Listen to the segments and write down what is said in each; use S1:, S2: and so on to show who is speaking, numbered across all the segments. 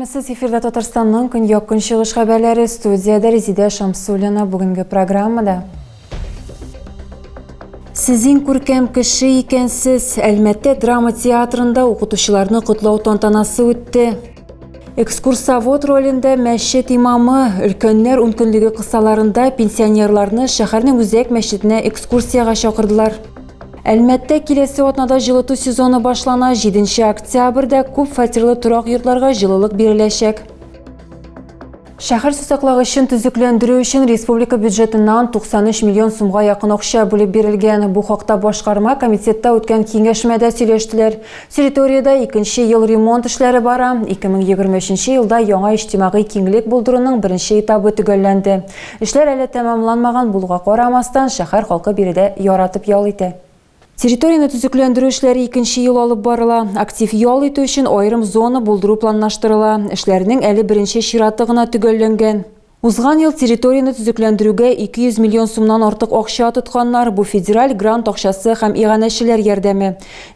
S1: Исәнмесез, эфирда Татарстанның көньяк-көнчыгыш хәбәрләре, студиядә Резидә Шамсуллина. Бүгенге программада Сез иң күркәм кеше икәнсез. Әлмәттә драма театрында укытучыларны котлау тантанасы үтте. Экскурсовод ролендә мәчет имамы, өлкәннәр ункөнлеге кысаларында пенсионерларны шәһәрнең үзәк мәчетенә экскурсиягә чакырдылар. Әлмәттә киләсе атнада җылыту сезоны башлана. 7 октябрьдә күп фатирлы торак йортларга җылылык биреләчәк. Шәһәр сусаклагычын төзекләндерү өчен республика бюджетыннан 93 миллион сумга якын акча бүлеп бирелгән. Бу хакта башкарма комитетта үткән киңәшмәдә сөйләштеләр. Территориядә икенче ел ремонт эшләре бара. 2023 елда яңа иҗтимагый киңлек булдыруның беренче этабы төгәлләнде. Эшләр әле тәмамланмаган булуга карамастан, шәһәр халкы биредә яратып ял итә. Территорияне төзекләндерү эшләре икенче ел алып барыла. Актив ял итү өчен аерым зона булдыру планлаштырыла. Эшләрнең әле беренче чираты гына төгәлләнгән. Узган ел территорияне төзекләндерүгә 200 миллион сумнан артык акча тотканнар, бу федераль грант акчасы һәм иганәчеләр ярдәме.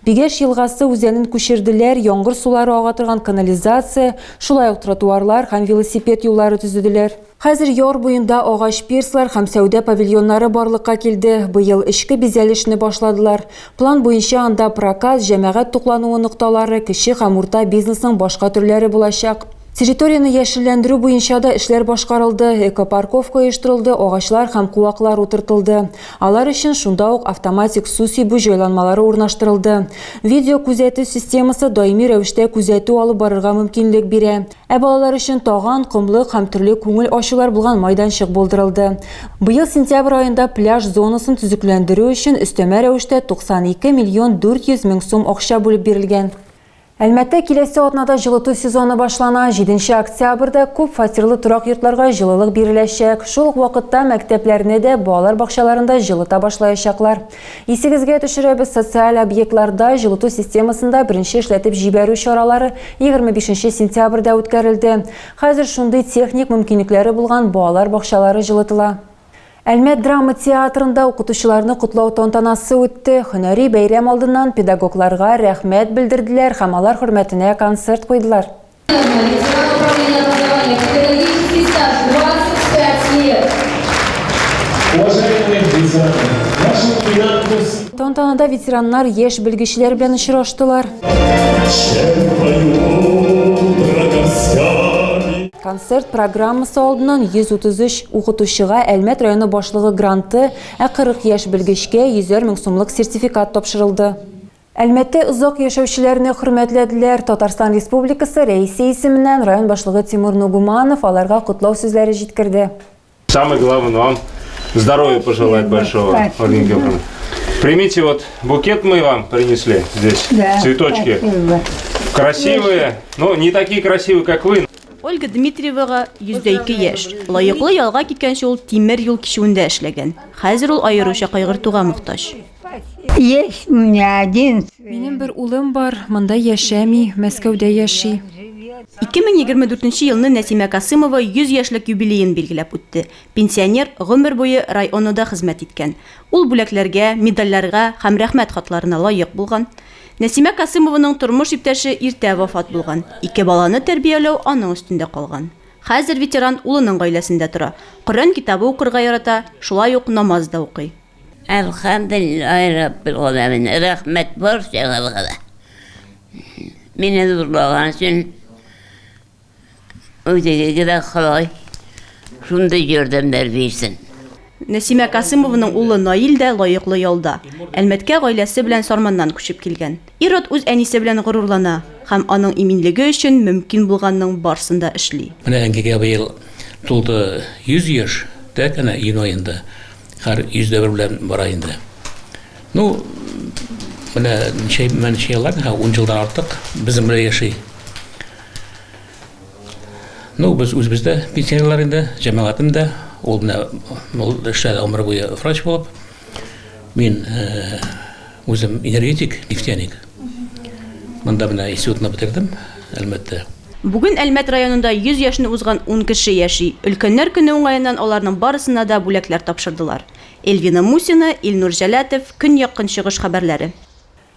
S1: Бигәш елгасы үзәнен күчерделәр, яңгыр сулары ага торган канализация, шулай ук тротуарлар һәм велосипед юллары төзеделәр. Хәзер яр буенда агач пирслар һәм сәүдә павильоннары барлыкка килде. Быел эчке бизәлешне башладылар. План буенча анда прокат, җәмәгать туклануы нокталары, кече һәм урта бизнесның башка төрләре булачак. Территорияне яшелләндерү буенча да эшләр башкарылды, экопарковка оештырылды, агачлар һәм куаклар утыртылды. Алар өчен шунда ук автоматик су сибү җайланмалары урнаштырылды. Видеокүзәтү системасы даими рәвештә күзәтү алып барырга мөмкинлек бирә. Ә балалар өчен таган, комлык һәм төрле күңел ачулар булган майданчык булдырылды. Быел сентябрь аенда пляж зонасын төзекләндерү өчен өстәмә рәвештә 92 миллион 400 мең сум акча бүлеп бирелгән. Әлмәттә киләсе атнада җылыту сезоны башлана. 7 октябрьдә күп фатирлы торак йортларга җылылык биреләчәк. Шул ук вакытта мәктәпләрне дә, балалар бакчаларын да җылыта башлаячаклар. Исегезгә төшерәбез, социаль объектларда җылыту системасында беренче эшләтеп җибәрү чаралары 25 сентябрьдә үткәрелде. Хәзер шундый техник мөмкинлекләре булган балалар бакчалары җылытыла. Әлмәт драма театрында укытучыларны котлау тантанасы үтте. Һөнәри бәйрәм алдыннан педагогларга рәхмәт белдерделәр һәм алар хөрмәтенә концерт куйдылар.
S2: Ветеран управления образования, педагогический стаж 25 лет.
S3: Уважаемые ветераны, нашим именам
S1: Тантанада ветераннар яшь белгечләр белән очраштылар. Концерт программасы алдыннан 133 укытучыга Әлмәт районы башлыгы гранты, ә 40 яшь белгечкә 100 мең сумлык сертификат тапшырылды. Әлмәттә озак яшәүчеләрне хөрмәтләделәр. Татарстан Республикасы Рәисе исеменнән район башлыгы Тимур Нугуманов аларга котлау сүзләре җиткерде.
S4: Самое главное вам здоровья пожелать большого, Ольга Георгиевна. Примите вот букет мы вам принесли здесь,
S5: Да,
S4: цветочки.
S5: спасибо.
S4: Красивые, но не такие красивые, как вы.
S6: Ольга Дмитриевага 102 яшь. Лаеклы ялга киткәнче ул тимер юл кичүендә эшләгән. Хәзер ул аеруча кайгыртуга мохтаҗ.
S5: Есть у меня один.
S1: Минем бер улым бар, монда яшәми, Мәскәүдә яши.
S6: 2024 елны Нәсимә Касымова 100 яшьлек юбилеен билгеләп үтте. Пенсионер гомер буе районода хезмәт иткән. Ул бүләкләргә, медальләргә һәм рәхмәт хатларына лаек булган. Нәсимә Касымованың тормыш иптәше иртә вафат булган. Ике баланы тәрбияләү аның өстендә калган. Хәзер ветеран улының гаиләсендә тора. Коръән китабы укырга ярата, шулай ук намаз да укый.
S7: Әлхәмдүлиллаһи раббил галәмин. Рәхмәт барчагызга да. Мине зурлаган өчен үзегезгә дә Ходай шундый ярдәмнәр бирсен.
S6: Нәсимә Касымованың улы Наил дә лаеклы ялда. Әлмәткә гаиләсе белән Сарманнан күчеп килгән. Ир-ат үз әнисе белән горурлана һәм аның иминлеге өчен мөмкин булганның барсын да эшли.
S8: Менә әнкәйгә быел тулды 100 яшь, тәк әнә июнь аенда. Хәр 101 белән бара инде. Ну, менә ничә, менә ничә еллар, һә, 10 елдан артык безнең белән яши. Ну, без үзебез дә пенсионерлар инде, җәмәгатем дә, ул менә ул эшләде гомер буе врач булып. Мин э, үзем энергетик, нефтяник. Монда менә институтны бетердем, әлбәттә.
S6: Бүген Әлмәт районында 100 яшьне узган ун кеше яши. Өлкәннәр көне уңаеннан аларның барысына да бүләкләр тапшырдылар. Эльвина Мусина, Илнур Җәләтов, Көньяк-Көнчыгыш хәбәрләре.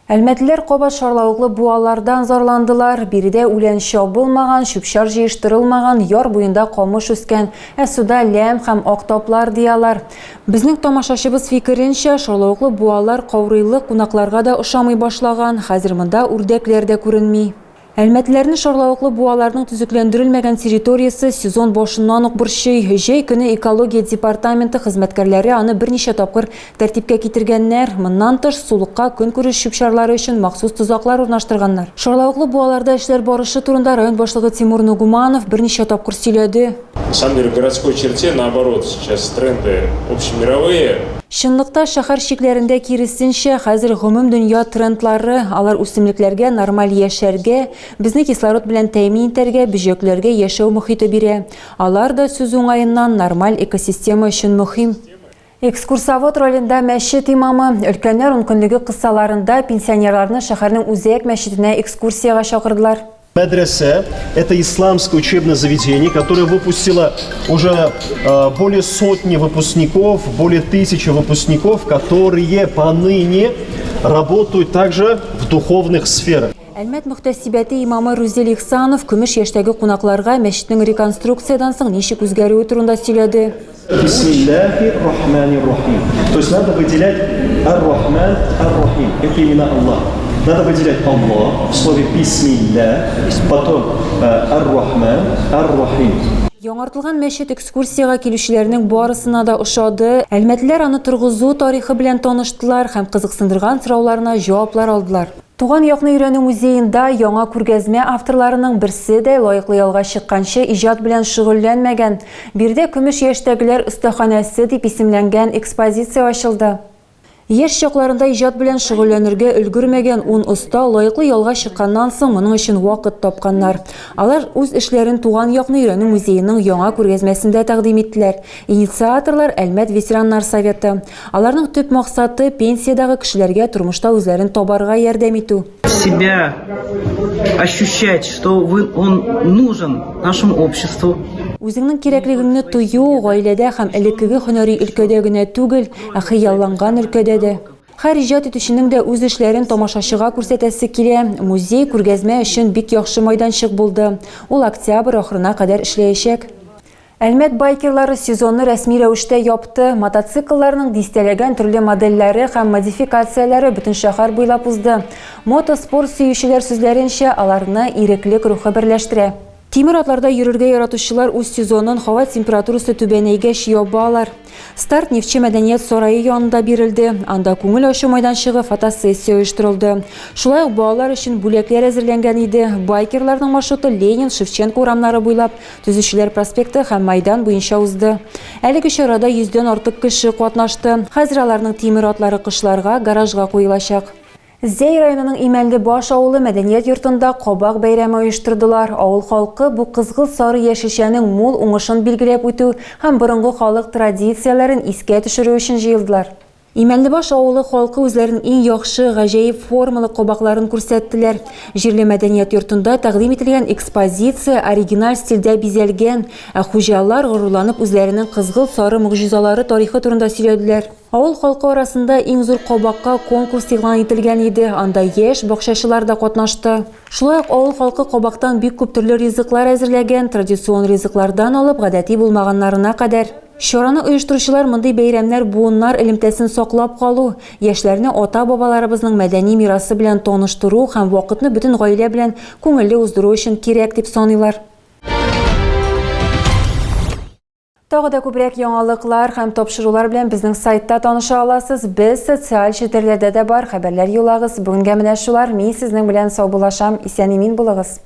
S1: Әлмәтлеләр кабат шарлавыклы буалардан зарландылар. Биредә үлән чабылмаган, чүп-чар җыештырылмаган, яр буенда камыш үскән, ә суда ләм һәм ак таплар, ди алар. Безнең тамашачыбыз фикеренчә, шарлавыклы буалар каурыйлы кунакларга да ошамый башлаган, хәзер монда үрдәкләр дә күренми. Әлмәтлеләрне шарлавыклы буаларның төзекләндерелмәгән территориясе сезон башыннан ук борчый. Җәй көне экология департаменты хезмәткәрләре аны берничә тапкыр тәртипкә китергәннәр. Моннан тыш, сулыкка көнкүреш чүп-чарлары өчен махсус тозаклар урнаштырганнар. Шарлавыклы буаларда эшләр барышы турында район башлыгы Тимур Нугуманов берничә тапкыр сөйләде.
S4: На самом деле в городской черте наоборот сейчас тренды общемировые.
S1: Чынлыкта шәһәр чикләрендә киресенчә, хәзер гомумдөнья трендлары, алар үсемлекләргә нормаль яшәргә, безне кислород белән тәэмин итәргә, бөҗәкләргә яшәү мохите бирә. Алар да, сүз уңаеннан, нормаль экосистема өчен мөһим. Экскурсовод ролендә мәчет имамы. Өлкәннәр ункөнлеге кысаларында пенсионерларны шәһәрнең үзәк мәчетенә экскурсиягә чакырдылар.
S3: Мәдрәсә – это исламское учебное заведение, которое выпустило уже более сотни выпускников, более тысячи выпускников, которые поныне работают также в духовных сферах.
S1: Әлмәт мөхтәсибәте имамы Рүзил Ихсанов көмеш яшьтәге кунакларга мәчетнең реконструкциядән соң ничек үзгәрүе турында сөйләде.
S3: Бисмиллахи рахмани рахим. То есть надо выделять Ар-Рахман, Ар-Рахим. Это имена Аллаха. Надо выделять Аллах в слове Бисмилля, потом Ар-Рахман, Ар-Рахим.
S1: Яңартылган мәчет экскурсиягә килүчеләрнең барысына да ошады. Әлмәтлеләр аны торгызу тарихы белән таныштылар һәм кызыксындырган сорауларына җаваплар алдылар. Туган якны өйрәнү музеенда яңа күргәзмә авторларының берсе дә лаеклы ялга чыкканчы иҗат белән шөгыльләнмәгән. Биредә Көмеш яшьтәгеләр остаханәсе дип исемләнгән экспозиция ачылды. Яшь чакларында иҗат белән шөгыльләнергә өлгермәгән ун оста лаеклы ялга чыкканнан соң моның өчен вакыт тапканнар. Алар үз эшләрен Туган якны өйрәнү музееның яңа күргәзмәсендә тәкъдим иттеләр. Инициаторлар, Әлмәт ветераннар советы. Аларның төп максаты, пенсиядәге кешеләргә тормышта үзләрен табарга ярдәм итү.
S9: Себя ощущать, что вы, он нужен нашему обществу.
S1: Үзеңнең кирәклегеңне тою, гаиләдә һәм элеккеге һөнәри өлкәдә генә түгел, ә хыялланган өлкәдә дә. Һәр иҗат итүченең дә үз эшләрен тамашачыга күрсәтәсе килә. Музей күргәзмә өчен бик яхшы майданчык булды. Ул октябрь ахырына кадәр эшләячәк. Әлмәт байкерлары сезонны рәсми рәвештә япты. Мотоциклларның дистәләгән төрле модельләре һәм модификацияләре бөтен шәһәр буйлап узды. Мотоспорт сөючеләр сүзләренчә, аларны иреклек рухы берләштерә. Тимер атларда йөрергә яратучылар үз сезонын һава температурасы түбәнәйгәч ябалар. Старт Нефтьче мәдәният сарае янында бирелде. Анда күңел ачу майданчыгы, фотосессия оештырылды. Шулай ук балалар өчен бүләкләр әзерләнгән иде. Байкерларның маршруты Ленин, Шевченко урамнары буйлап Төзүчеләр проспекты һәм Майдан буенча узды. Әлеге чарада йөздән артык кеше катнашты. Хәзер аларның тимер атлары кышларга гаражга куелачак. Зәй районының Имәнлебаш авылы мәдәният йортында кабак бәйрәме оештырдылар. Авыл халкы бу кызгылт сары яшелчәнең мул уңышын билгеләп үтү һәм борынгы халык традицияләрен искә төшерү өчен җыелдылар. Имәнлебаш авылы халкы үзләренең иң яхшы, гаҗәеп формалы кабакларын күрсәттеләр. Җирле мәдәният йортында тәкъдим ителгән экспозиция оригиналь стильдә бизәлгән, ә хуҗалар горурланып үзләренең кызгылт-сары могҗизалары тарихы турында сөйләделәр. Авыл халкы арасында иң зур кабакка конкурс игълан ителгән иде, анда яшь бакчачылар да катнашты. Шулай ук авыл халкы кабактан бик күп төрле ризыклар әзерләгән, традицион ризыклардан алып гадәти булмаганнарына кадәр. Чараны оештыручылар мондый бәйрәмнәр буыннар элемтәсен саклап калу, яшьләрне ата-бабаларыбызның мәдәни мирасы белән таныштыру һәм вакытны бөтен гаилә белән күңелле уздыру өчен кирәк дип саныйлар. Тагы да күбрәк яңалыклар һәм тапшырулар белән безнең сайтта таныша аласыз. Без социаль челтәрләрдә дә бар, хәбәрләр юллагыз. Бүгенгә менә шулар. Мин сезнең белән саубуллашам. Исән-имин булыгыз.